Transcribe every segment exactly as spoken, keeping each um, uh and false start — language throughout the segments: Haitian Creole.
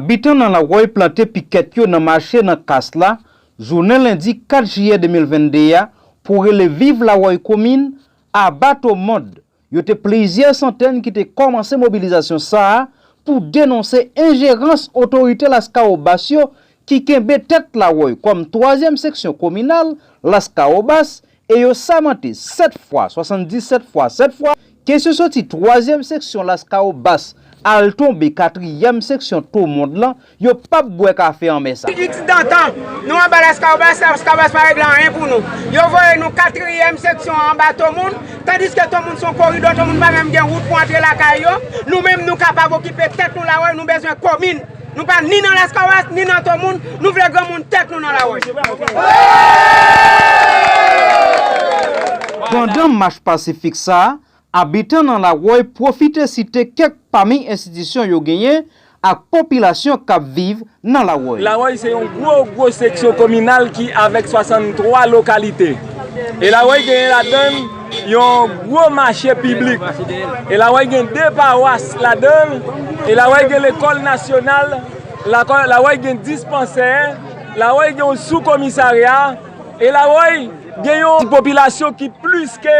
Abitan nan Lawòy plante pikèt yo nan mache nan Kas la, jounen lendi kat jiyè de mil venn de a, pou rele viv Lawòy komin, aba Tomond. Yo te plizyè santèn ki te kòmanse mobilizasyon sa a pou denonse enjerans otorite Laskawobas yo ki kenbe tèt Lawòy kòm twazyèm seksyon kominal Laskawobas e yo samante sèt fwa, swasanndisèt fwa sèt fwa, ke se soti twazyèm seksyon Laskawobas al tonbe katriyèm seksyon Tomond lan, yo p ap bwè kafe anmè sa. X dantan, nou anba Laskawobas, Laskawobas pa regle anyen pou nou. Yo voye nou katriyèm seksyon anba Tomoun, tandiske Tomoun se yon koridò, Tomoun pa menm gen wout pou antre lakay yo. Nou menm, nou kapab okipe tèt nou Lawòy, nou bezwen komin. Nou pa ni nan Laskawobas, ni nan Tomoun, nou vle granmoun tèt nou nan Lawòy. Pandan mach pasifik sa a, abitan nan Lawòy pwofite site kèk pami enstitisyon yo genyen ak popilasyon k ap viv nan Lawòy. Lawòy se yon gwo, gwo seksyon kominal ki avèk swasanntwa lokalite. E Lawòy genyen ladan l yon gwo mache piblik. E Lawòy gen de pawas ladan l. E Lawòy gen lekòl nasyonal. Lakò-, Lawòy gen dispansè. Lawòy gen yon soukomisarya. E Lawòy gen yon popilasyon ki plis ke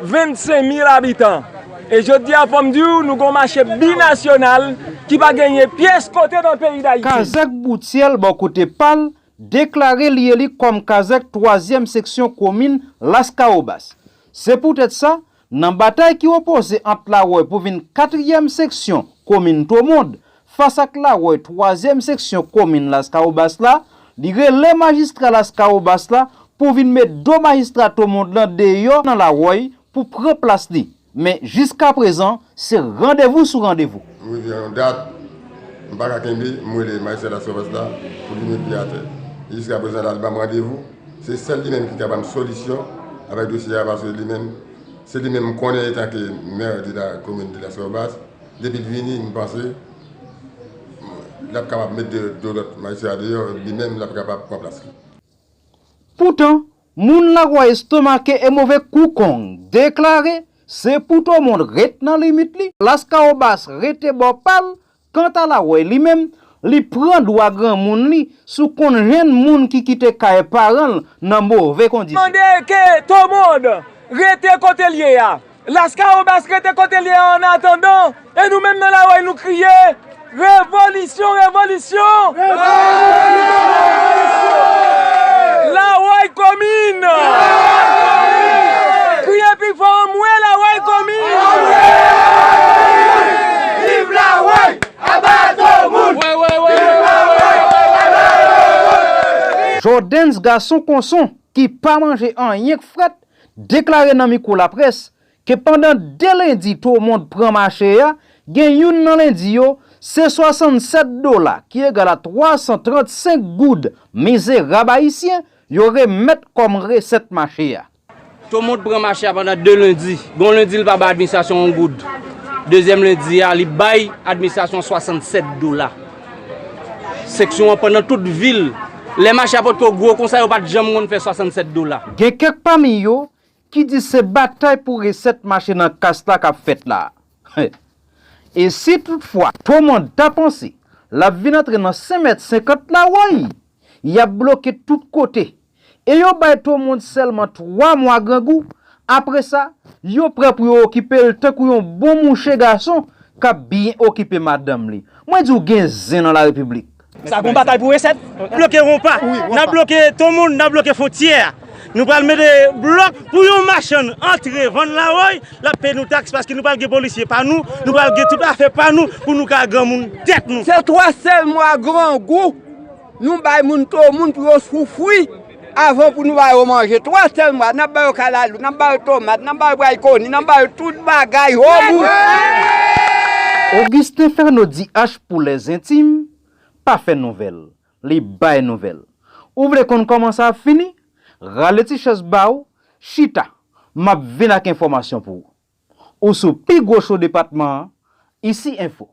vennsenk mil abitan. E jodi a, fò m di w, nou gon mache binasyonal ki pa genyen pyès kote nan peyi Dayiti. Kazèk Boutyèl, bò kote pa l, deklare li ye li kòm kazèk twazyèm seksyon komin Laskawobas. Se poutèt sa, nan batay ki opoze ant Lawòy pou vin katriyèm seksyon komin Tomond, fas ak Lawòy twazyèm seksyon komin Laskawobas la, li rele majistra Laskawobas la pou vin met do majistra Tomond lan deyò nan Lawòy pou pran plas li. Men jiskaprezan, se randevou sou randevou. M rive yon dat, m pa ka kenbe, m rele majistra Laskawobas la pou li met pye atè. Jiskaprezan la, li ban m randevou. Se sèl li menm ki ka ban m solisyon avèk dosye a, paske li menm, se li menm m konnen etanke mè de la komin de Laskawobas. Depi l vini, m panse l ap kapab met de, de lòt majistra deyò, li menm l ap kapab pran plas li. Poutan, moun Lawòy estomake e move kou kong deklare se pou Tomond ret nan limit li, Laskawobas rete bò pa l, kanta Lawòy li menm, li pran dwa granmoun li sou konn jwenn moun ki kite kay paran l nan move kondisyon. Mande ke Tomond rete kote l ye a. Laskawobas rete kote l ye a annatandan, e nou menm nan Lawòy nou kriye, revolisyon, revolisyon! Lawòy komin! Kriye pi fò, anmwe Lawòy komin! Viv Lawòy! Aba Tomoun! Jordens Gason Konson, ki pa manje anyen k frèt, deklare nan mikwo laprès ke pandan de lendi Tomond pran mache a, gen youn nan lendi yo, se swasannsèt dola, ki egal a twa san trannsenk goud mizerab ayisyen, yo remèt kòm resèt mache a. Tomond pran mache a pandan de lendi. Gon lendi, li pa bay administrasyon yon goud. Dezyèm lendi a, li bay administrasyon swasannsèt dola. Seksyon an pandan tout vil, lè mache a potko gwo konsa, yo pa t janm konn fè swasannsèt dola. Gen kèk pami yo ki di se batay pou resèt mache nan kas la k ap fèt la. E si toutfwa Tomond ta panse l ap vin antre nan senk mèt senkant Lawòy, y ap bloke tout kote. E yo bay Tomond sèlman twa mwa grangou. Apre sa, yo prè pou yo okipe l tankou yon bon mouche gason k ap byen okipe madanm li. Mwen di w gen zen nan larepiblik. Sa gon batay pou resèt. Bloke Wonpa. N ap bloke Tomond, n ap bloke fwontyè a. Nou pral mete blòk pou yon machann antre vann Lawòy, l ap peye nou taks paske nou pral gen polisye pa nou, nou pral gen tout afè pa nou pou nou ka granmoun tèt nou. Se twa sèl mwa grangou nou bay moun Tomond pou yo soufri avan pou nou ba yo manje. Twa sèl mwa, n ap ba yo kalalou, n ap ba yo tomat, n ap ba yo bway koni, n ap ba yo tout bagay, omou. Augustin Fernot D H pou lèzentim, pa fè nouvèl, li bay nouvèl. Ou vle konn kòman sa ap fini? Rale ti chèz ba w, chita, m ap vin ak enfòmasyon pou ou. Ou sou pi gwo cho depatman an, Isi Enfo.